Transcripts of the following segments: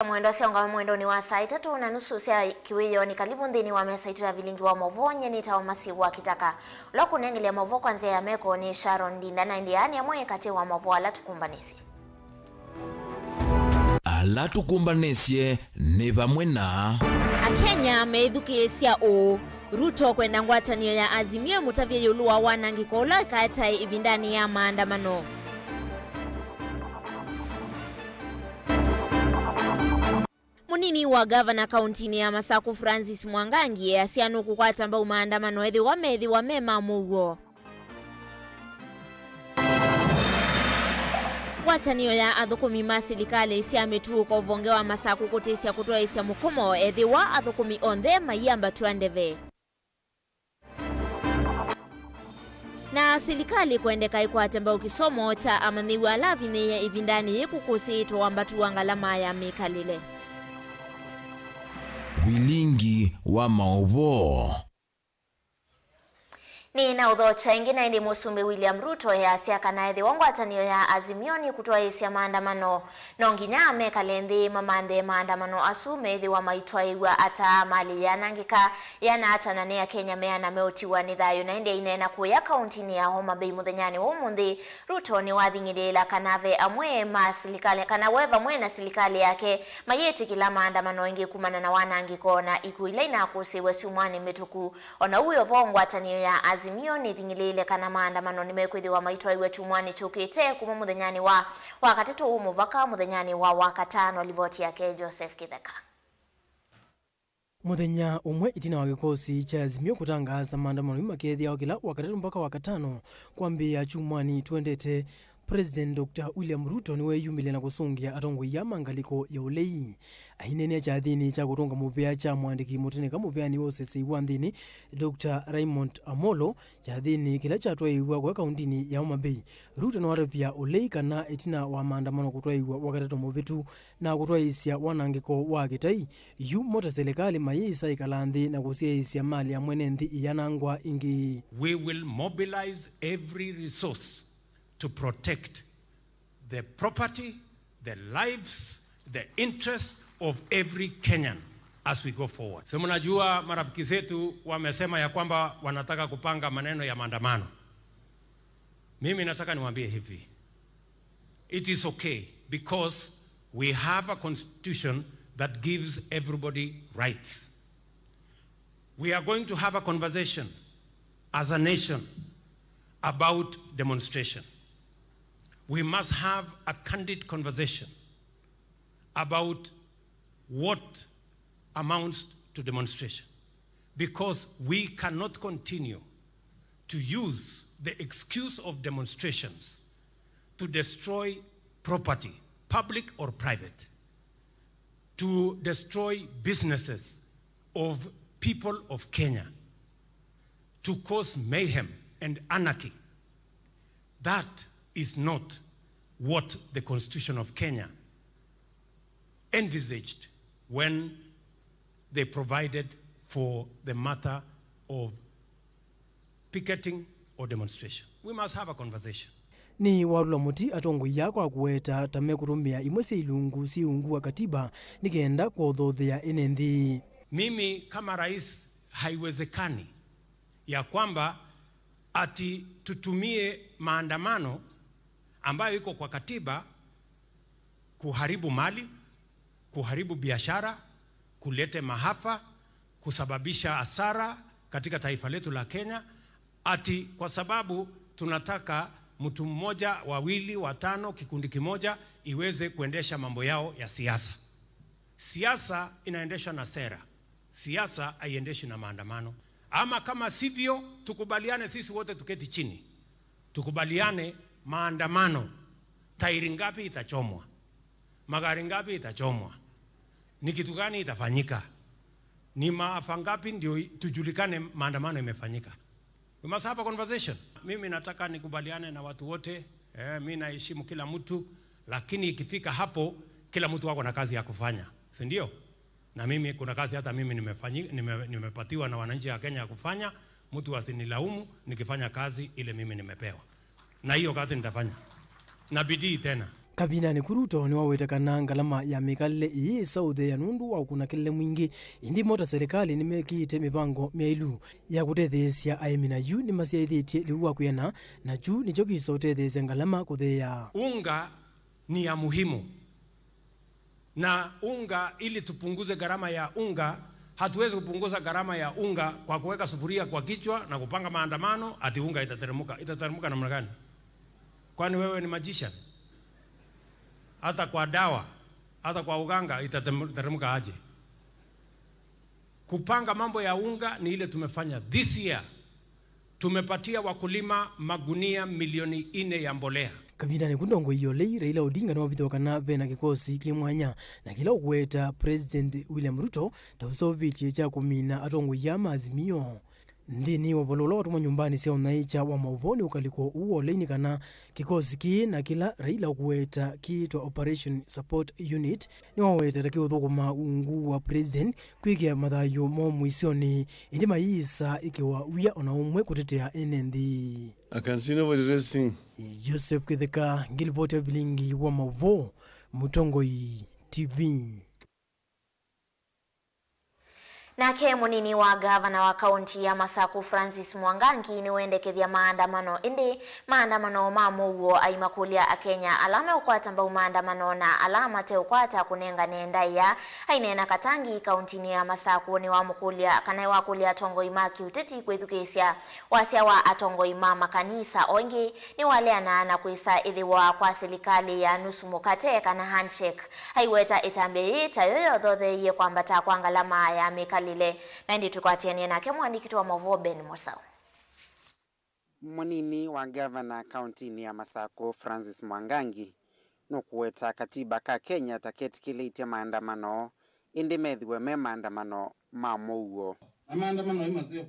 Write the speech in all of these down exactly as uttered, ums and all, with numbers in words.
Mwendwa sya ũngama mwendonĩ wa saa itatũ na nusu sya kĩwĩoo, nĩ kalivu nthĩnĩ wa mesa itũ ya vilingi wa maũvoo. Nyie nĩtawa Masi wa Kĩtaka. Ũla ũkũnengelea maũvoo kwa nzĩa ya meko nĩ Sharon Ndinda, na ĩndĩ aa nĩ amwe katĩ wa maũvoo ala tũkũmbanĩsye. Ala tũkũmbanĩsye nĩ vamwe na. Akenya meĩthukĩĩsya ũũ, Ruto kwenda ngwatanĩo ya Azimio ĩmũtavye ĩũlũ wa wanangĩko ũla ĩkaetae ĩvindanĩ ya maandamano. Mũnini wa ngavana kauntinĩ ya Masaku Francis Mwangangi easya nũkũkwata mbau maandamano ethĩwa methĩwa me ma mũuo. Ngwatanĩo ya athũkũmi ma silikalĩ sya mĩtuo kwa ũvonge wa Masaku kũtĩsya kũtwaĩĩsya mũkomo ethĩwa athũkũmi onthe maiambatw'a ndeve. Na silikalĩ kwendeka ĩkwate mbau kĩsomo kya amanyĩw'a ala avinyĩĩe ĩvindanĩ yĩĩ kũkũsĩĩtwe wambatu wa ngalama ya mĩkalĩle. Vilingi wa maũvoo. Nĩ na ũthokya ĩngĩ na ĩndĩ Mũsumbĩ William Ruto easya kana ethĩwa ngwatanĩo ya Azimio nĩkũtwaĩĩsya maandamano, no nginya mekale nthĩ mamanthe maandamano asu meĩthĩwa maitwaĩw'a ata, malĩ yanangĩka, yanaata na nĩ Akenya meana meũtiwa nĩ thayũ. Na ĩndĩ aineena kũya kauntinĩ ya Homa Bay mũthenyanĩ wa ũmũnthĩ, Ruto nĩwathing'ĩlĩĩla kana ve amwe ma silikalĩ, kana we vamwe na silikalĩ yake mayĩtĩkĩla maandamano ĩngĩ kumana na wanangĩko na ikw'ũ ila inakũsĩĩwe syumwanĩ mĩtũku. O na ũu wĩ o vo, ngwatanĩo ya Azimio nĩthing'ĩlĩĩle kana maandamano nĩmekwĩthĩwa maitwaĩw'a kyumwanĩ kyũkĩte kuma mũthenyanĩ wa Wakatatũ mũvaka mũthenyanĩ wa Wakatano. Livoti yake Joseph Kĩtheka. Mũthenya ũmwe ĩtina wa kĩkosi kya Azimio kũtangaasa maandamano yu makethĩawa kĩla Wakatatũ mpaka Wakatano kwambĩĩa kyumwanĩ twendete, President Doctor William Ruto nĩweeyumĩlya na kũsũngĩa atongoi aa ma ngalĩko ya ũlei. Aineenea kyathĩnĩ kya kũtũnga mũvea kya mũandĩki mũteneka mũveanĩ wa ũseseĩ wa nthĩnĩ, Doctor Raymond Amolo, kyathĩnĩ kĩla kyatwaĩĩw'a kũya kauntinĩ ya Homa Bay. Ruto nĩwatavya ũlei kana ĩtina wa maandamano kũtwaĩĩw'a Wakatatũ mũvĩtu na kũtwaĩĩsya wanangĩko wa kĩtai, yu mo ta silikalĩ mayĩsa ĩkala nthĩ na kũsyaĩĩsya malĩ ya mwene nthĩ ĩyanangwa ĩngĩ. We will mobilize every resource to protect the property, the lives, the interests of every Kenyan as we go forward. So mnajua marafiki zetu wamesema ya kwamba wanataka kupanga maneno ya maandamano. Mimi nataka niwaambie hivi. It is okay because we have a constitution that gives everybody rights. We are going to have a conversation as a nation about demonstration. We must have a candid conversation about what amounts to demonstration, because we cannot continue to use the excuse of demonstrations to destroy property, public or private, to destroy businesses of people of Kenya, to cause mayhem and anarchy. That is not what the Constitution of Kenya envisaged when they provided for the matter of picketing or demonstration. We must have a conversation. Nĩ watũla mũtĩ atongoi aa kwa kũweta ta mekũtũmĩa imwe sya ilungu syĩ ungu wa katiba nĩ kenda kũthothea ene nthĩ. Mimi kama rais, haiwezekani ya kwamba ati tutumie maandamano ambayo iko kwa katiba kuharibu mali, kuharibu biashara, kulete maafa, kusababisha hasara katika taifa letu la Kenya, ati kwa sababu tunataka mtu mmoja, wawili, watano, kikundi kimoja iweze kuendesha mambo yao ya siasa. Siasa inaendeshwa na sera. Siasa haiendeshi na maandamano. Ama kama sivyo, tukubaliane sisi wote, tuketi chini. Tukubaliane maandamano, tairi ngapi itachomwa? Magari ngapi itachomwa? Ni kitu gani itafanyika? Ni maafa ngapi ndio i-, tujulikane maandamano imefanyika? We must have a conversation. Mimi nataka nikubaliane na watu wote. Eh, mi naheshimu kila mtu, lakini ikifika hapo, kila mtu ako na kazi ya kufanya, si ndio? Na mimi kuna kazi hata mimi nimefanyi-, nime-, nimepatiwa na wananchi wa Kenya ya kufanya. Mtu asinilaumu nikifanya kazi ile mimi nimepewa. Na hiyo kazi nitafanya. Na bidii tena. Kavindanĩ kũu, Ruto nĩwaweta kana ngalama ya mĩkalĩle ĩyĩsa ũtheea nũndũ wa ũkuna kelele mwingĩ, ĩndĩ mo ta serikali nĩmekĩĩte mĩvango myaĩlu ya kũtetheesya aĩmi, na yu nĩmasyaĩthĩtye lĩu wa kwĩana, na kyu nĩkyo kĩsa ũtetheesya ngalama kũtheea. Unga ni ya muhimu. Na unga, ili tupunguze gharama ya unga, hatuwezi kupunguza gharama ya unga kwa kuweka sufuria kwa kichwa na kupanga maandamano ati unga itateremka. Itateremka namna gani? Kwani wewe ni magician? Hata kwa dawa, hata kwa uganga itateremka aje? Kupanga mambo ya unga ni ile tumefanya this year. Tumepatia wakulima magunia milioni nne ya mbolea. Kavindanĩ kũu, ndongoi ya ũlei Raila Odinga nĩwavithũa kana vena kĩkosi kĩ mwanya na kĩla ũkũweta President William Ruto ta ũseũvĩtye kya kũmina atongoi aa ma Azimio. Nthĩnĩ wa ũvalo ũla watũmwa nyũmbanĩ sya ũnyaĩĩkya wa maũvoo nĩ ũkalĩko ũũ wa ũlei nĩ kana kĩkosi kĩĩ na kĩla Raila ũkũweta kĩĩtwa Operation Support Unit nĩwawetete kĩũthũkũma ungu wa President kwĩkĩa mathayũ moo mũisyonĩ, ĩndĩ mayĩsa ĩkĩwa wia o na ũmwe kũtetea ene nthĩ. I can see nobody raising. Joseph Kĩtheka, ngilivoti ya vilingi wa maũvoo, Mũtongoi T V. Nake mũnini wa ngavana wa kaunti ya Masaku, Francis Mwangangi, nĩwendekethya maandamano, ĩndĩ maandamano ma mũuo, aimakũlya Akenya ala meũkwata mbau maandamano na ala mateũkwata kũnengane ndaĩa. Aineena Katangi kauntinĩ ya Masaku, nĩwamũkũlya kana nĩwakũlya atongoi ma kĩũteti kwĩthukĩĩsya wasya wa atongoi ma makanisa. O ĩngĩ, nĩwaleana na kwĩsa ĩthĩwa kwa silikalĩ ya nusu mũkate kana handshake. Aiweta ĩtambya yĩĩ tayo yothotheeie kwambata kwa ngalama ya mĩkalĩle. Na ĩndĩ tũkwatĩanĩe nake mũandĩki witũ wa maũvoo Ben Mũsaũ. Mũnini wa ngavana kauntinĩ ya Masaku, Francis Mwangangi, nũkũweta katiba ka Kenya ta ketĩkĩlĩtye maandamano, ĩndĩ methĩwe me maandamano ma mũuo. Na maandamano nĩ maseo.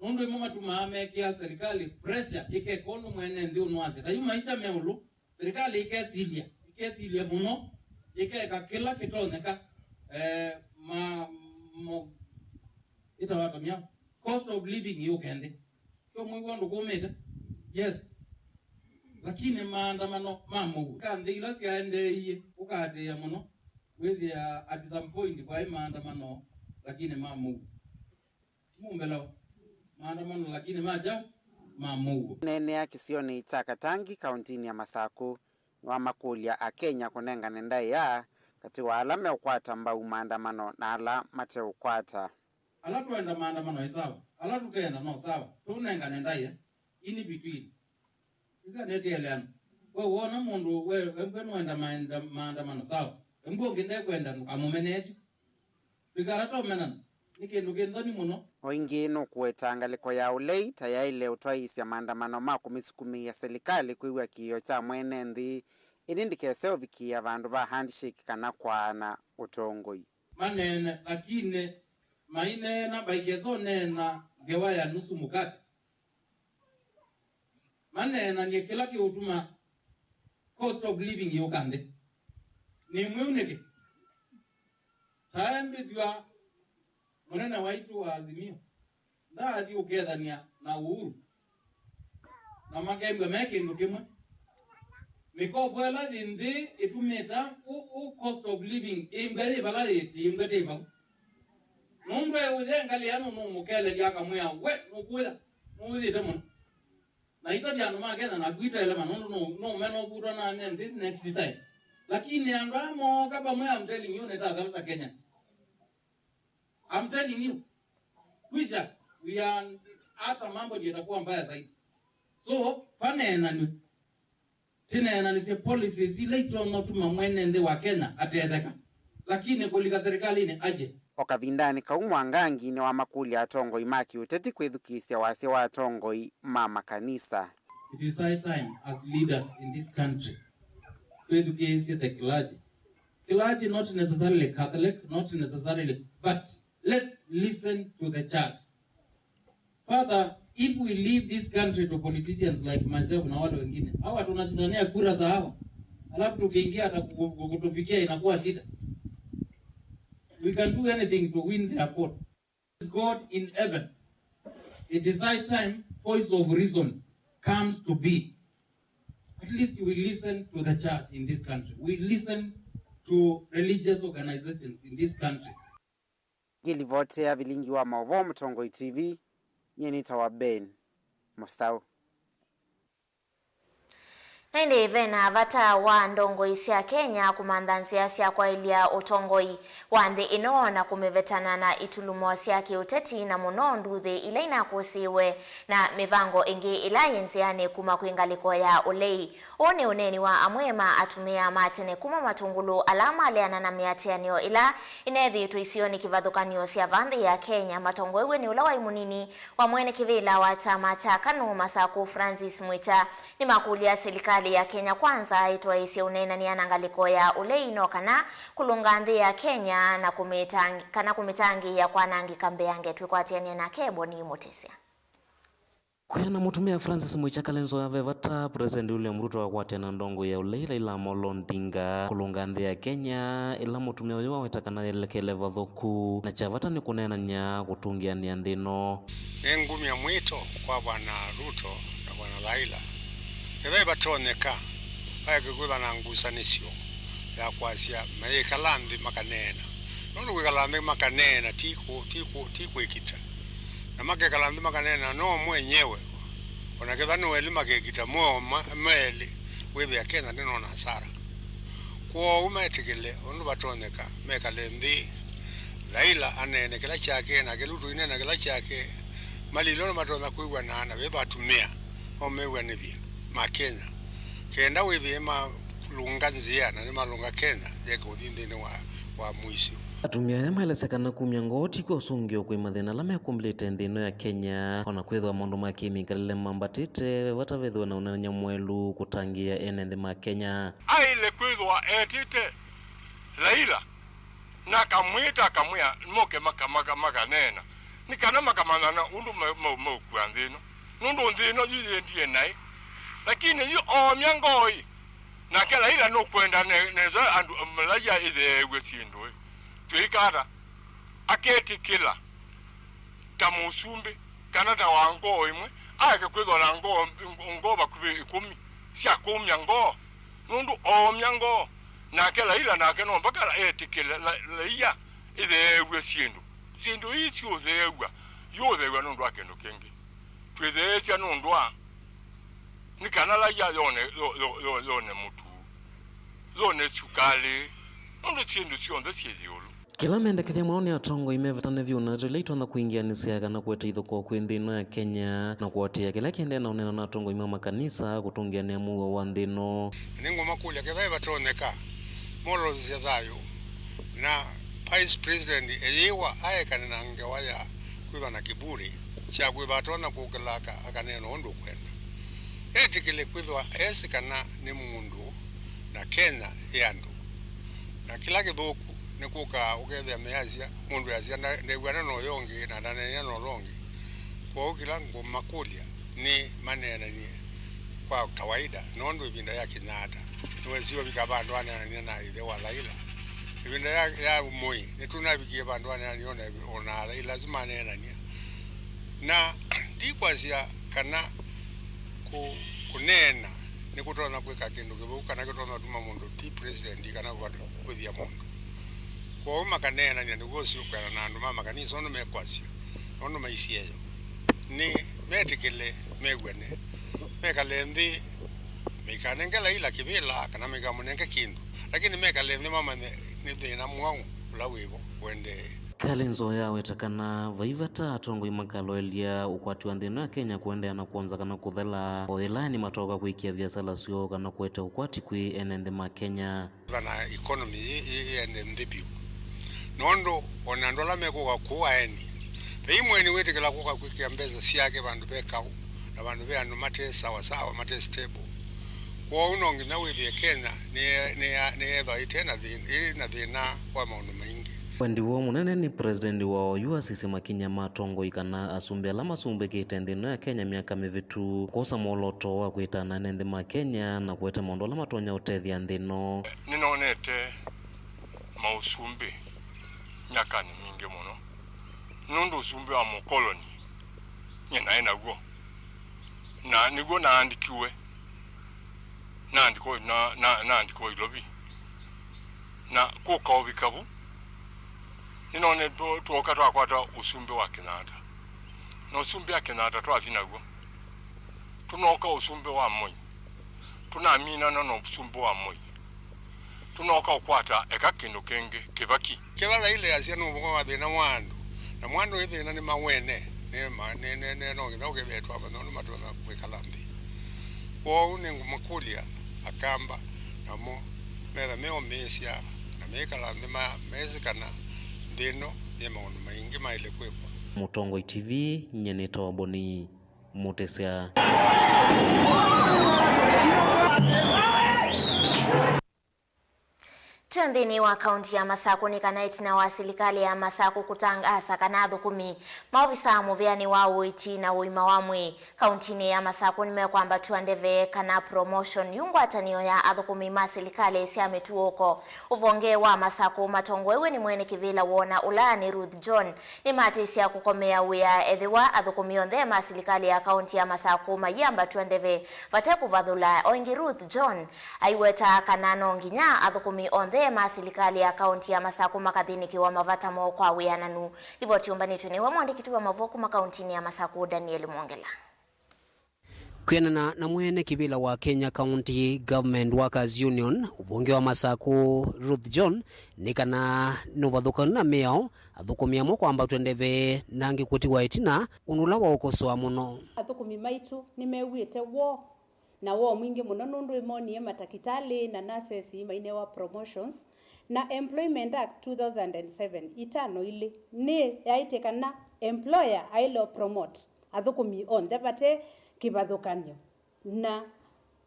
Nũndũ ĩmwe matumaa mekĩa serikali pressure ĩkeka ũndũ mwene nthĩ ũnwasya. Ta yu maisha me ũlũ, serikali ĩkesilya, ĩkesilya mũno, ĩkeka kĩla kĩtonyeka, eh, ma, mo, ĩtawatamya, cost of living yũke nthĩ. Kyo mwĩw'a ũndũ kũmĩte? Yes. Lakini maandamano ma mũuo. Ka nthĩ ila syaendeeie, ũkaatĩĩa mũno, wĩthĩa at some point kwaĩ maandamano, lakini ma mũuo. Mũmbelao. Maandamano lakini ma kyaũ? Ma mũuo. Neenea kĩsionĩ kya Katangi, kauntinĩ ya Masaku, nĩwamakũlya Akenya kũnengane ndaĩa katĩ wa ala meũkwata mbau maandamano na ala mateũkwata. Ala tũenda maandamano nĩ sawa, ala tũteenda no sawa, tũnengane ndaĩa, in between. Ĩsa nĩ ĩeleano. We wona mũndũ we, we nũenda maenda-, maandamano sawa, we ũngĩ ndekwenda, ndũkamũmenee kyu. Tũikala tũmenana, nĩ kĩndũ kĩ nthoni mũno. O ĩngĩ nũkũweta ngalĩko ya ũlei ta yaĩle ũtwaĩĩsya maandamano ma kũmĩsukumĩĩa silikalĩ kwĩw'a kĩĩo kya mwene nthĩ, ĩndĩ ndĩkese ũvikĩĩa vandũ va handshake kana kwaana ũtongoi. Maneene, lakini maineena maikesa ũneena ngewa ya nusu mũkate. Maneenany'e kĩla kĩũtuma cost of living yũka nthĩ. Nĩ mwĩu nĩkĩ? Tae mbĩthw'a mũnene waitũ wa Azimio ndaathi ũkethany'a na Uhuru, na makembwa me kĩndũ kĩmwe. Mĩkopo ĩla yĩ nthĩ ĩtumĩta ũ, ũ cost of living ĩmbwa yĩ vala yĩtĩ, ĩmbwa tĩ vau. Nũndũ eũya ngalĩ ya nũnũmũkelelya akamwĩa, "We, nũkũya, nũwĩthĩte mũno." Na itavya andũ ma Kenya naku itaelema nũndũ nũ, nũmena ũvutwa na ne nthĩ next time. Lakini andũ aa mooka vamwe, I'm telling you, nĩtathela ta Kenyans. I'm telling you. Kwisha, we are, hata mambo ndio itakuwa mbaya zaidi. So, paneenanwe. Tineenanĩsye policies ila itonya ũtuma mwene nthĩ wa Kenya atetheka, lakini kũlika serikalinĩ aye. O kavindanĩ kau, Mwangangi nĩwamakũlya atongoi ma kĩũteti kwĩthukĩĩsya wasya wa atongoi ma makanisa. It is high time as leaders in this country twĩthukĩĩsye the clergy. Clergy, not necessarily Catholic, not necessarily, but let's listen to the church. Father, if we leave this country to politicians like myself na wale wengine, hawa tunashindania kura za hawa, alafu tukiingia hata ku-, ku-, kutufikia inakuwa shida. We can do anything to win their votes. God in heaven, it is high time voice of reason comes to be. At least we listen to the church in this country. We listen to religious organizations in this country. Ngĩlivoti ya vilingi wa maũvoo Mũtongoi T V, nyie nĩtawa Ben Mũsaũ. Na ĩndĩ ve na vata wa ndongoi sya Kenya kũmantha nzĩa sya kwaĩlya ũtongoi wa nthĩ ĩno na kũmĩvetana na itulumo sya kĩũteti, na mũno nduuthĩ ila inakũsĩĩwe na mĩvango ĩngĩ ĩla yĩ nzĩanĩ kuma kwĩ ngalĩko ya ũlei. Ũũ nĩ ũneeni wa amwe ma atumĩa ma tene kuma Matũngũlũ ala maleana na mĩatĩanĩo ĩla ĩneethĩĩtwe isionĩ kĩvathũkany'o sya va nthĩ ya Kenya, matongoew'e nĩ ũla waĩ mũnini wa mwene kĩvĩla wa kyama kya KANU Masakũ Francis Mwĩkya. Nĩmakũlya silikalĩ ya Kenya Kwanza ĩtwaĩĩsye ũneenany'a na ngalĩko ya ũlei no kana kũlũnga nthĩ ya Kenya na kũmĩtang-, kana kũmĩtangĩĩa kwanangĩka mbeange. Twĩkwatĩanĩe nake Boni Mũtĩsya. Kwĩana mũtumĩa Francis Mwĩkya Kalonzo ya ve vata President William Ruto akwatĩana na ndongoi ya ũlei Raila Amolo Odinga kũlũnga nthĩ ya Kenya, ĩla mũtumĩa ũyũ waweta kana yelekele vathũku, na kya vata nĩ kũneenany'a kũtũngĩanĩa nthĩ ĩno. Nĩngumya mwĩto kwa Bwana Ruto na Bwana Raila, ethĩwa vatonyeka, vaeke kwĩthwa na ngusanĩsyo ya kwasya mayĩkala nthĩ makaneena. Nũndũ kwĩkala nthĩ makaneena ti kũ-, ti kũ-, ti kwĩkita. Na makekala nthĩ makaneena no mwenyewe, o na kethwa nĩ elĩ makekita, mo ma-, melĩ, wĩthĩa Kenya ndĩnona asara. Kwoou metĩkĩle ũndũ vatonyeka, mekale nthĩ, Raila aneene kĩla kyake, nake Ruto aineena kĩla kyake, malilye ũndũ matonya kwĩw'ana na vethwa atumĩa no mew'anĩthye ma Kenya, kenda wĩthĩe malũnga nzĩa, na nĩmalũnga Kenya yeke ũthi nthĩnĩ wa, wa mũisyo. Atumĩa aya maelesya kana kumya ngoo ti kw'o ũsũngĩo kwĩ mathĩna ala mekũmbĩlĩte nthĩ ĩno ya Kenya, o na kwĩthĩwa maũndũ ma kĩmĩkalĩle mambatĩte, vata vethĩwe na ũneenany'a mwaĩlu kũtangĩĩa ene nthĩ ma Kenya. Aĩle kwĩthĩwa etĩte Raila na akamwĩta, akamwĩa moke maka-, maka-, makaneena, nĩ kana makamanyana ũndũ me-, me-, meũkua nthĩ ĩno, nũndũ nthĩ ĩno yu yĩendie naĩ. Lakini yu oomya ngoo ĩ, nake Raila nũkwenda ne-, nesa andũ, malaia ĩtheew'e syĩndũ ĩ, twĩĩka ata? Aketĩkĩla ta mũsumbĩ kana ta wa ngoo ĩmwe, aeke kwĩthwa na ngoo, ngoo vakuvĩ ĩkũmi sya kũmya ngoo, nũndũ oomya ngoo. Nake Raila nake no mpaka etĩkĩle la-, raia ĩtheew'e syĩndũ. Syĩndũ ii siũtheew'a, iũtheew'a nũndũ wa kĩndũ kĩngĩ. Twĩtheesya nũndũ wa, nĩ kana raia yone, yo-, yo-, yo-, yone mũtu, yone sukalĩ, nũndũ syĩndũ syonthe syĩ ĩũlũ. Kĩla mendekethya mũno nĩ atongoi mevetane vyũ na ndeto ila itonya kwingĩanĩsya kana kũete ithũkũ kwĩ nthĩ ĩno ya Kenya, na kũatĩĩa kĩla kĩendee na ũneena na atongoi ma makanisa kũtũngĩanĩa mũuo wa nthĩ ĩno. Nĩngũmakũlya kethĩwa ĩvatonyeka molosya thayũ, na Vice President eyĩwa aekane na ngewa ya kwĩthwa na kĩburi kya kwĩthwa atonya kũkĩla aka-, akaneena ũndũ ũkwenda. Etĩkĩle kwĩthwa esĩ kana nĩ mũndũ na Kenya ĩ andũ. Na kĩla kĩthũku nĩ kũkaa ũkethĩa measya, mũndũ easya, "Nda-, ndew'ana na ũyũ ũngĩ, na ndaneenea na ũla ũngĩ." Kwoou kĩla ngũmakũlya nĩ maneenanie kwa kawaida, nũndũ ĩvinda ya Kenyatta nĩwesĩwe ũvika vandũ aneenanie na ĩthe wa Raila. Ĩvinda ya, ya Moi nĩtũnavikie vandũ aneenanie ona, ona Raila asu maneenania. Na ndikwasya kana kũ-, kũneena nĩkũtonya kwĩka kĩndũ kĩthũku kana kĩtonya ũtuma mũndũ ti president kana kũvĩthya mũndũ. Kwoou makaneenany'a nĩw'o ũsĩ ũkwĩana na andũ ma makanisa ũndũ mekwasya, na ũndũ maisye yo. Nĩ metĩkĩle mew'ane, mekale nthĩ, maikanenge Raila kĩvĩla kana maikamũnenge kĩndũ, lakini mekale nthĩ mamanye nĩ thĩna mwaũ ũla wĩvo ũendee. Kalonzo yaweta kana vai vata atongoi makaloelya ũkwati wa nthĩ ĩno ya Kenya kũendeea na kwonza kana kũthela, o yĩla nĩmatooka kwĩkĩa viasala syoo kana kũete ũkwati kwĩ ene nthĩ ma Kenya. Vana economy yĩ, yĩ, yĩende nthĩ vyũ. Nũndũ o na andũ ala mekũka kũu aeni, ve imwe nĩwĩtĩkĩla kũka kwĩkĩa mbesa syake vandũ ve kaũ, na vandũ ve andũ mate sawa sawa, mate stable. Kwoou no nginya wĩthĩe Kenya nĩ, nĩ, nĩyethwa ĩte na thĩna, ĩ na thĩna wa maũndũ maingĩ. Wendi woo mũnene nĩ President wa oyu asisye makinya ma atongoi kana asumbĩ ala masumbĩkĩte nthĩ ĩno ya Kenya myaka mĩvĩtu, kwosa mwolooto wa kwĩtana na ene nthĩ ma Kenya na kũete maũndũ ala matonya ũtethya nthĩ ĩno. Nĩnonete maũsumbĩ myakanĩ mingĩ mũno, nũndũ ũsumbĩ wa mũkoloni nyie naĩ naw'o, na nĩw'o naandikiwe. Nandi kũ-, na, na, nandi kũu Ilovi. Na kũka ũvika vu, nĩnone tũ-, twoka twakwata ũsumbĩ wa Kenyatta. Na ũsumbĩ wa Kenyatta twathi naw'o. Tũnooka ũsumbĩ wa Moi. Tũnaminana na ũsumbĩ wa Moi. Tũnooka ũkwata eka kĩndũ kĩngĩ, Kĩvaki. Kĩla Raila easya nĩ ũvoo wa thĩna wa andũ, namo andũ ĩ thĩna nĩmawene, nĩ ma-, nĩ, nĩ, nĩ, no nginya ũkĩvetwa amanya ũndũ matonya kwĩkala nthĩ. Kwoou nĩngũmakũlya Akamba, namo metha meũmĩĩsya na meĩkala nthĩ ma-, mesĩ kana nthĩ ĩno yĩ maũndũ maingĩ maĩle kwĩkwa. Mũtongoi T V, nyie nĩtawa Boni Mũtĩsya. Twĩ nthĩnĩ wa kaunti ya Masakũ, nĩ kana ĩtina wa silikalĩ ya Masakũ kũtangaasa kana athũkũmi, maovisaa mũvĩanĩ wa ũiiti na ũima wa mwĩĩ kauntinĩ ya Masakũ nĩmekwambatw'a ndeve kana promotion. Yu ngwatanĩo ya athũkũmi ma silikalĩ sya mĩtũũko ũvonge wa Masakũ matongoew'e nĩ mwene kĩvĩla wona ũla nĩ Ruth John nĩmatĩsya kũkomea wĩa ethĩwa athũkũmi onthe ma silikalĩ ya kaunti ya Masakũ mayĩambatw'a ndeve vate kũvathũla. O ĩngĩ, Ruth John aiweta kana no nginya athũkũmi onthe ma silikalĩ ya kaunti ya Masakũ makathĩnĩkĩwa mavata moo kwa wĩananu. Livoti yũmbanĩtw'e nĩwe mwandĩki witũ wa maũvoo kuma kauntinĩ ya Masakũ, Daniel Mwongela. Kwĩanana na mwene kĩvĩla wa Kenya County Government Workers Union, ũvonge wa Masakũ, Ruth John, nĩ kana nĩ ũvathũkanu na mĩao, athũkũmi amwe kwambatw'a ndeve na angĩ kũtiwa ĩtina, ũndũ ũla waũkosoa mũno. Athũkũmi maitũ nĩmew'ĩte woo na woo mwingĩ mũno nũndũ ĩmonie matakitalĩ na nurses mainewa promotions, na Employment Act two thousand and seven itano ilĩ nĩ yaĩtye kana employer aĩle promote athũkũmi onthe vate kĩvathũkany'o. Na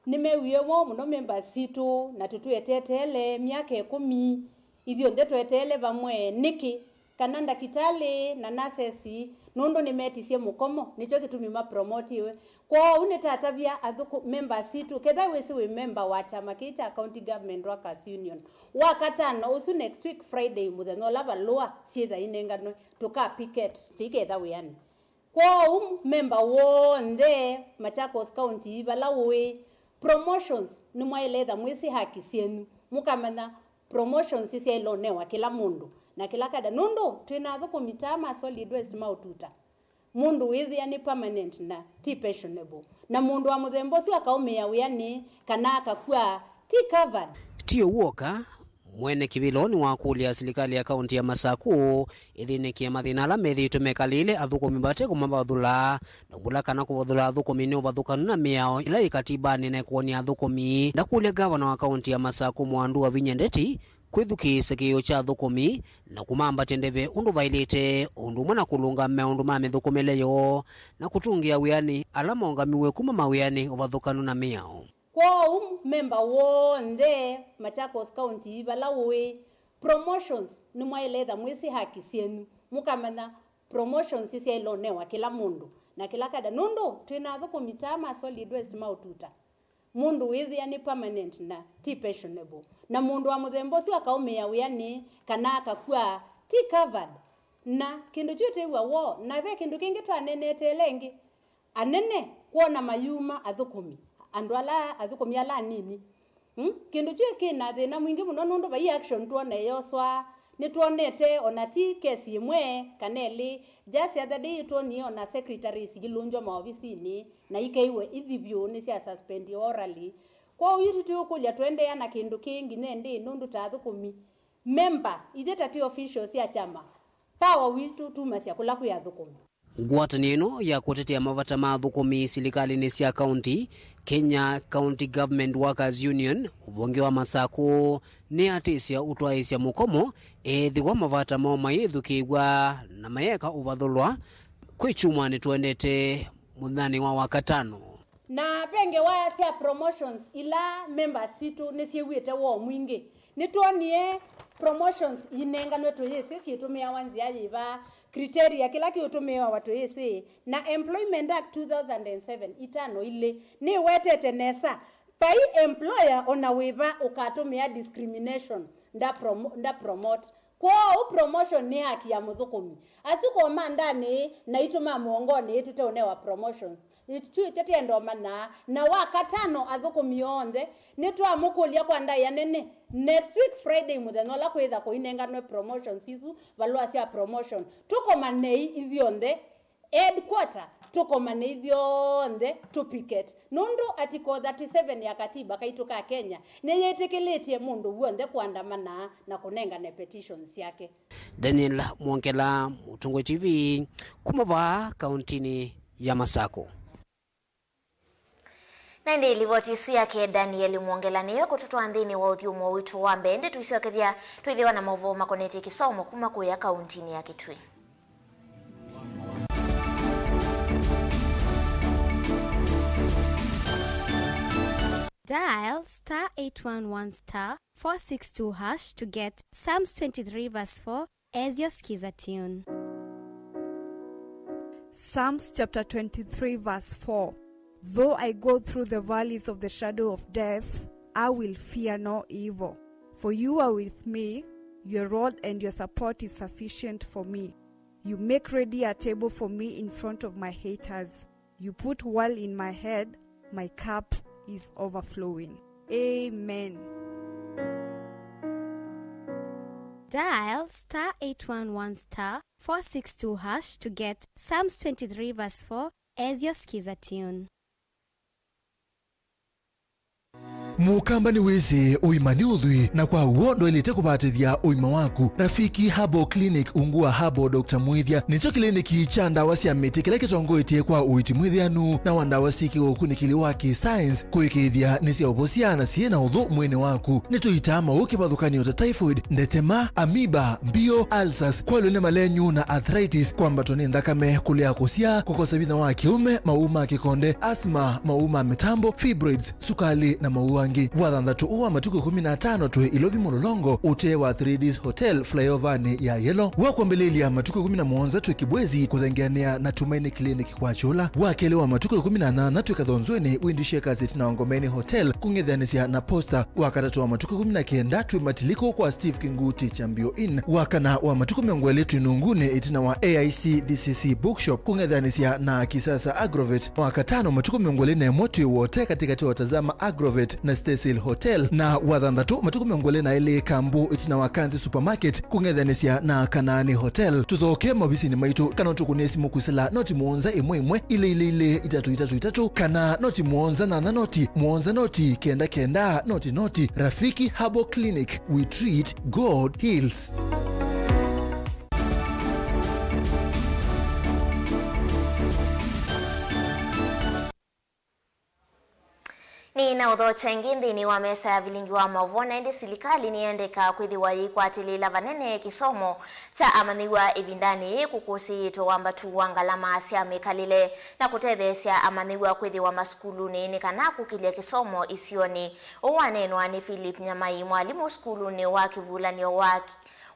nĩmewie woo mũno members sitũ, na tũtw'eteteele myaka ĩkũmi, ithyonthe tweteele vamwe. Nĩkĩ? Kana ndakĩtalĩ na nurses, nũndũ nĩmetisye mũkomo, nĩkyo kĩtumi mapromotiwe. Kwoou nĩtatavya athũkũ-, members sitũ, kethwa wĩsĩ wĩ member wa kyama kĩĩ kya County Government Workers Union, Wakatano ũsu, next week Friday, mũthenya ũla valũa syĩtha inenganwe, tũka picket, tũiketha wĩanĩ. Kwoou memba w'onthe Machakos County vala ũĩ, promotions nĩmwaĩle etha mwĩsĩ haki syenyu, mũkamanya promotions syaĩle ũnewa kĩla mũndũ na kĩla kada, nũndũ twĩ na athũkũmi ta ma Solid Waste ma ũtuta. Mũndũ wĩthĩa nĩ permanent na ti pensionable, na mũndũ wa mũthemba ũsu akaũmĩĩa wĩanĩ kana akakw'a, ti covered. Ti ũu w'oka, mwene kĩvĩla ũũ nĩwakũlya silikalĩ ya kaunti ya Masakũ ĩthĩnĩkĩe mathĩna ala methĩĩtwe mekalĩĩle athũkũmi vate kũmavathũla, na kũla kana kũvathũla athũkũmi nĩ ũvathũkanu na mĩao ĩla yĩ katibanĩ na ĩkonia athũkũmi. Ndakũlya ngavana wa kaunti ya Masakũ Mwandu Wavinya Ndeti kwĩthukĩĩsya kĩĩo kya athũkũmi na kũmambatya ndeve ũndũ vaĩlĩte, o ũndũ ũmwe na kũlũnga maũndũ ma mĩthũkũmĩle yoo, na kũtũngĩa wĩanĩ ala maũngamiw'e kuma mawĩanĩ ũvathũkanu na mĩao. Kwoou memba w'onthe Machakos County vala ũĩ, promotions nĩmwaĩle etha mwĩsĩ haki syenyu, mũkamanya promotions syaĩle ũnewa kĩla mũndũ na kĩla kada, nũndũ twĩ na athũkũmi ta ma Solid Waste ma ũtuta. Mũndũ wĩthĩa nĩ permanent na ti pensionable, na mũndũ wa mũthemba ũsu akaũmĩĩa wĩanĩ kana akakw'a, ti covered. Na kĩndũ kyu twĩw'a woo, na ve kĩndũ kĩngĩ twaneenete ĩla ĩngĩ, anene kwona mayuma athũkũmi, andũ ala athũkũmi ala anini. Mm? Kĩndũ kyu kĩ na thĩna mwingĩ mũno nũndũ vai action twone yoswa. Nĩtwonete ona ti kesi ĩmwe kana ĩlĩ. Just the other day twonie ona secretaries ilũngywa maovisinĩ na ikeiwe ithi vyũ nĩ sya suspend orally. Kwoou yu tũtiũkũlya tũendeea na kĩndũ kĩĩ nginya ĩndĩĩ nũndũ ta athũkũmi, memba, ithyĩ ta twĩ officials sya kyama, power witũ tumasya kũla kwĩ athũkũmi. Ngwatanĩo ĩno ya kũtetea mavata ma athũkũmi silikalĩnĩ sya kaunti, Kenya County Government Workers Union, ũvonge wa Masakũ, nĩyatĩsya ũtwaĩĩsya mũkomo ethĩwa mavata moo mayĩthukĩĩw'a na mayeka ũvathũlwa kwĩ kyumwanĩ tũendete mũthenyanĩ wa Wakatano. Na ve ngewa sya promotions ila members sitũ nĩsyĩw'ĩte woo mwingĩ. Nĩtwonie promotions inenganwe tũyĩsĩ syĩtũmĩawa nzĩa yĩva, criteria kĩla kĩũtũmĩawa tũyĩsĩ, na Employment Act two thousand and seven itano ilĩ nĩwetete nesa, vai employer ona wĩva ũkatũmĩa discrimination, nda promo-, nda promote. Kwoou promotion nĩ haki ya mũthũkũmi. Asu komandanĩ na itũ ma mũongonĩ tũteũnewa promotions. Itw'ĩ tũtienda ũmanyaa. Na wa katano athũkũmi onthe nĩtwamũkũlya kwa ndaĩa nene, next week Friday, mũthenya ũla kwĩtha kũinenganwe promotions isu, valũa sya promotion, tũkomanei ithyonthe headquarter, tũkomane ithyonthe tũ picket, nũndũ article thirty-seven ya katiba kaitũ ka Kenya nĩyĩtĩkĩlĩtye mũndũ w'onthe kũandamana na kũnengane petitions syake. Daniel Mwongela, Mũtũngũ T V, kuma vaa kauntinĩ ya Masakũ. Na ĩndĩ livoti ĩsu yake Daniel Mwongela nĩyo ĩkũtũtwaa nthĩnĩ wa ũthyũmũo witũ wa mbee. Ĩndĩ tũisyokethya twĩthĩwa na maũvoo makonetye kĩsomo kuma kũya kauntinĩ ya Kitui. Dial star eight one one star four six two hash to get Psalms twenty-three verse four as your skiza tune. Psalms chapter twenty-three, verse four. Though I go through the valleys of the shadow of death, I will fear no evil. For you are with me, your rod and your support is sufficient for me. You make ready a table for me in front of my haters. You put oil in my head, my cup is overflowing. Amen. Dial star eight one one star four six two hash to get Psalms twenty-three verse four as your skiza tune. Mũkamba nĩwĩsĩ ũima nĩ ũthwii, na kwa w'o ndwaĩlĩte kũvatĩthya ũima waku. Rafiki Herbal Clinic ungu wa Herbal Doctor Mwĩthya nĩkyo kĩlĩnĩki kya ndawa sya mĩtĩ kĩla kĩtongoetye kwa ũiiti mwĩthĩanu na wa ndawa syĩ kĩũkunĩkĩli wa kĩ-science kũĩkĩĩthya nĩsyaũvosya na syĩ na ũthũ mwĩĩnĩ waku. Nĩtũitaa maũũ kĩvathũkany'o ta typhoid, ndetema, amoeba, mbio, ulcers, kwalw'e nĩ malenyu na arthritis, kwambatwa nĩ nthakame, kũlea kũsyaa, kũkosa vinya wa kĩũme, maũũ ma kĩkonde, asthma, maũũ ma mĩtambo, fibroids, sukalĩ, na maũũ angĩ. Wathanthatũ ũũ wa matukũ ĩkũmi na atano twĩ Ilovi Mũlolongo, ũtee wa three Ds Hotel, flyover-nĩ ya Yellow. Wa kwambĩlĩlya matukũ ĩkũmi na mũonza twĩ Kibwezi, kũthengeanĩa na Tumaini Clinic kwa Kyũla. Wa kelĩ wa matukũ ĩkũmi na nyanya twĩ Kathonzweni, Windy Shakers ĩtina wa Ngomeni Hotel, kũng'ethanĩsya na Posta. Wa katatũ wa matukũ ĩkũmi na kenda twĩ Matilikũ kwa Steve Kinguti Chambio Inn. Wa kana wa matukũ mĩongo ĩlĩ twĩ Nunguni ĩtina wa A I C D C C Bookshop kũng'ethanĩsya na Kisasa Agrovet. Wa katano matukũ mĩongo ĩlĩ na ĩmwe twĩ Wote katĩkatĩ wa Tazama Agrovet na Staysail Hotel. Na wa thanthatũ matukũ mĩongo ĩlĩ na ĩlĩ Kambu ĩtina wa Kanzi Supermarket kũng'ethanĩsya na Kanaani Hotel. Tũthoke maovisinĩ maitũ kana ũtũkũnĩe simũ kwĩsĩla noti mũonza ĩmwe ĩmwe ilĩ ilĩ ilĩ itatũ itatũ itatũ kana noti mũonza nyanya noti mũonza noti kenda kenda noti noti. Rafiki Herbal Clinic, we treat, God heals. Nĩ na ũthokya ĩngĩ nthĩnĩ wa mesa ya vilingi wa maũvoo, na ĩndĩ silikalĩ nĩyendeka kwĩthĩwa yĩikwatĩlĩĩla vanene kĩsomo kya amanyĩw'a ĩvindanĩ yĩĩ kũkũsĩĩtwe wambatu wa ngalama sya mĩkalĩle na kũtetheesya amanyĩw'a kwĩthĩwa masukulunĩ nĩ kana kũkĩlya kĩsomo isionĩ. Ũu waneenwa nĩ Philip Nyamai, mwalimũ sukulunĩ wa kĩvulanyo wa,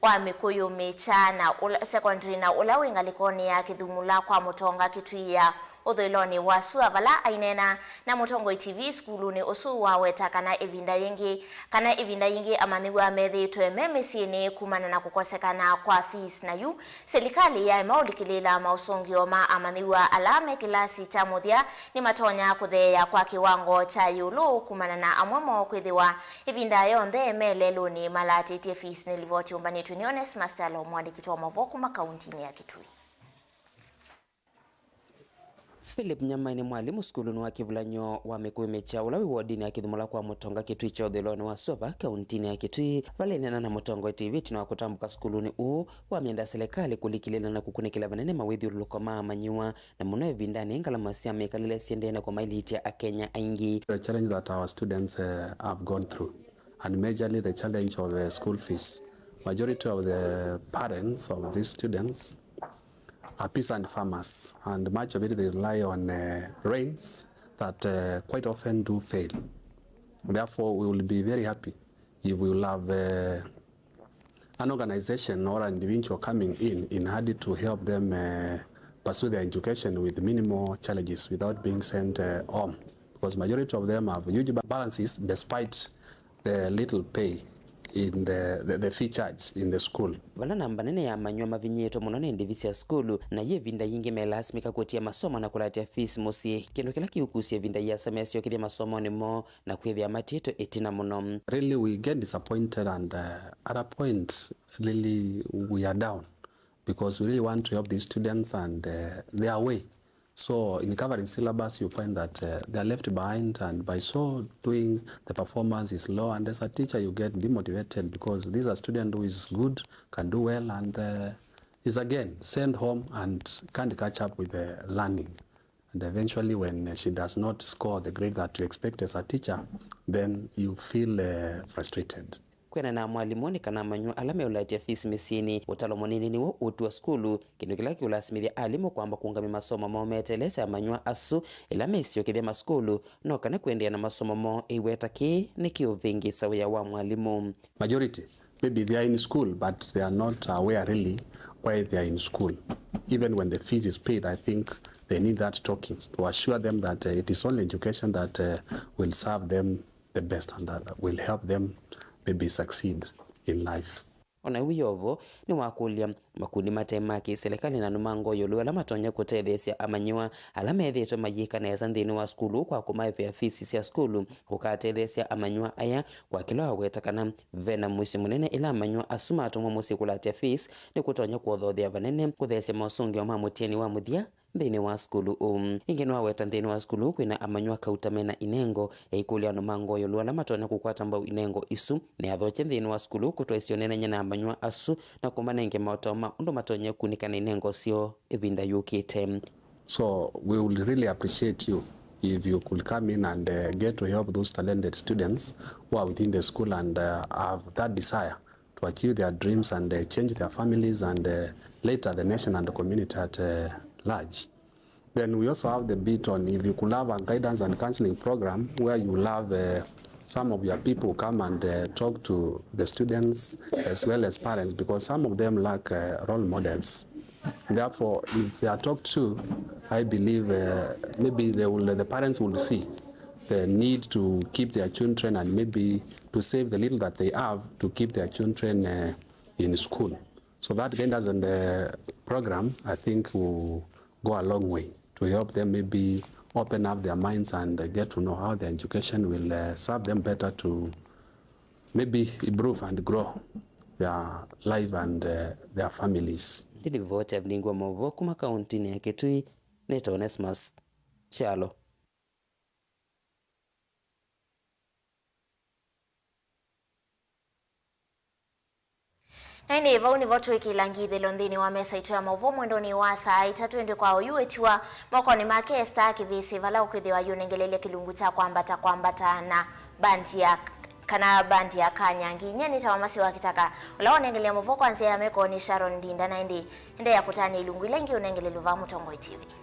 wa Mĩkũyũ Mĩkya na ũla, secondary na ũla wĩ ngalĩkonĩ ya Kĩthumula kwa Mũtonga Kĩtwii ya ũthũĩlonĩ wa sua, vala aineena na Mũtongoi T V sukulunĩ ũsu waweta kana ĩvinda yĩngĩ, kana ĩvinda yĩngĩ amanyĩw'a methĩĩtwe me mĩsyĩnĩ kumana na kũkosekana kwa fees, na yu silikalĩ yaema ũlikĩlĩĩla maũsũngĩo ma amanyĩw'a ala me kĩlasi kya mũthya nĩmatonya kũtheea kwa kĩwango kya ĩũlũ kumana na amwe moo kwĩthĩwa ĩvinda yonthe me lelũnĩ malatĩtye fees. Nĩ livoti yũmbanĩtw'e nĩ Onesmus Talo, mũandĩki wa maũvoo kuma kauntinĩ ya Kitui. Philip Nyamai nĩ mwalimũ sukulunĩ wa kĩvulanyo wa Mĩkũyũ Mĩkya ũla wĩ wodinĩ ya Kĩthumula kwa Mũtonga Kĩtwii kya ũthũĩlonĩ wa sua vaa kauntinĩ ya Kitui. Vala aineena na Mũtongoi T V ĩtina wa kũtambũka sukulunĩ ũũ, wamenda silikalĩ kũlikĩlĩĩla na kũkunĩkĩla vanene mawĩthyũlũlũko ma amanyĩw'a, na mũno ĩvindanĩ ngalama sya mĩkalĩle syĩendee na kũmailĩtya Akenya aingĩ. The challenge that our students, uh, have gone through, and majorly the challenge of, uh, school fees. Majority of the parents of these students are peasant farmers, and much of it they rely on, uh, rains that, uh, quite often do fail. Therefore, we will be very happy if we will have, uh, an organization or an individual coming in in order to help them, uh, pursue their education with minimal challenges without being sent, uh, home, because majority of them have huge ba-, balances despite the little pay in the, the, the fee charge in the school. Vala namba nene ya amanyĩw'a mavinyĩĩtwe mũno nĩ ndivi sya sukulu, na yĩ ĩvinda yingĩ melasimĩka kũtia masomo na kũlatya fees mũsyĩ, kĩndũ kĩla kĩũkusya ĩvinda yĩasa mesyokethya masomonĩ moo na kwĩthĩa matiĩtwe ĩtina mũno. Really, we get disappointed and, uh, at a point, really, we are down because we really want to help these students and, uh, they are away. So in covering syllabus, you find that, uh, they are left behind, and by so doing, the performance is low. And as a teacher, you get demotivated because this is a student who is good, can do well, and, uh, is again sent home and can't catch up with the learning. And eventually, when, uh, she does not score the grade that you expect as a teacher, then you feel, uh, frustrated. Kwĩanana na mwalimũ, nĩ kana amanyĩw'a ala meũlatya fees mĩsyĩnĩ, ũtalo mũnini nĩw'o ũtw'a sukulu, kĩndũ kĩla kĩũlasimĩthya alimũ kwamba kũũngamya masomo moo meteelete amanyĩw'a asu ĩla mesyokethya masukulu, no kana kũendeea na masomo moo. Ĩweta kĩĩ nĩkĩũvĩngĩĩsa wĩa wa mwalimũ. Majority, maybe they are in school, but they are not aware really why they are in school. Even when the fees is paid, I think they need that talking to assure them that, uh, it is only education that, uh, will serve them the best and that will help them maybe succeed in life. O na wĩ o vo, nĩwakũlya makundi mate ma kĩ-silikalĩ na nũmango ĩũlũ ala matonya kũtetheesya amanyĩw'a ala methĩĩtwe mayĩka nesa nthĩnĩ wa sukulu kwa kũmaĩvĩa fees sya sukulu, kũkatetheesya amanyĩw'a aya, kwa kĩla waweta kana ve na mũisyo mũnene ĩla amanyĩw'a asu matũmwa mũsyĩ kũlatya fees nĩkũtonya kũothoothea vanene kũtheesya mosũngĩo ma mũtiani wa mũthya nthĩnĩ wa sukulu ũũ. Ĩngĩ nĩwaweta nthĩnĩ wa sukulu ũũ kwĩna amanyĩw'a kauta mena inengo. Eĩkũlya nũmango ĩũlũ ala matonya kũkwata mbau inengo isu, nĩathokye nthĩnĩ wa sukulu ũũ kũtwaĩsya ũneenany'a na amanyĩw'a asu na kũmanenge maũtao ma ũndũ matonya kũkunĩka na inengo syoo ĩvinda yũkĩte. So we would really appreciate you if you could come in and, uh, get to help those talented students who are within the school and, uh, have that desire to achieve their dreams and, uh, change their families and, uh, later the nation and the community at, uh, large. Then we also have the bit on if you could have a guidance and counseling program where you will have, uh, some of your people come and, uh, talk to the students as well as parents, because some of them lack, uh, role models. Therefore, if they are talked to, I believe, uh, maybe they will, the parents will see the need to keep their children and maybe to save the little that they have to keep their children, uh, in school. So that guidance and the program, I think, will go a long way to help them maybe open up their minds and, uh, get to know how their education will, uh, serve them better to maybe improve and grow their life and, uh, their families. Ndilivoti Aviningwa Mauvo kuma kauntinĩ ya Kitui, nĩtawa Onesmus Kyalo. Na ĩndĩ vau nĩvo twĩkĩla ngithĩlo nthĩnĩ wa mesa itũ ya maũvoo mwendonĩ wa saa itatũ. Ĩndĩ kwa oyu wĩtiwa mokonĩ make Esther Kĩvĩsĩ, vala ũkwĩthĩwa yũnengelelya kĩlungu kya kwambata kwambata na bandi ya, kana bandi ya Kanyangi. Nyie nĩtawa Masi wa Kĩtaka, ũla wonengelea maũvoo kwa nzĩa ya meko nĩ Sharon Ndinda, na ĩndĩ endeea kũtanĩa ilungu ila ingĩ ũnengelelw'a vaa Mũtongoi T V.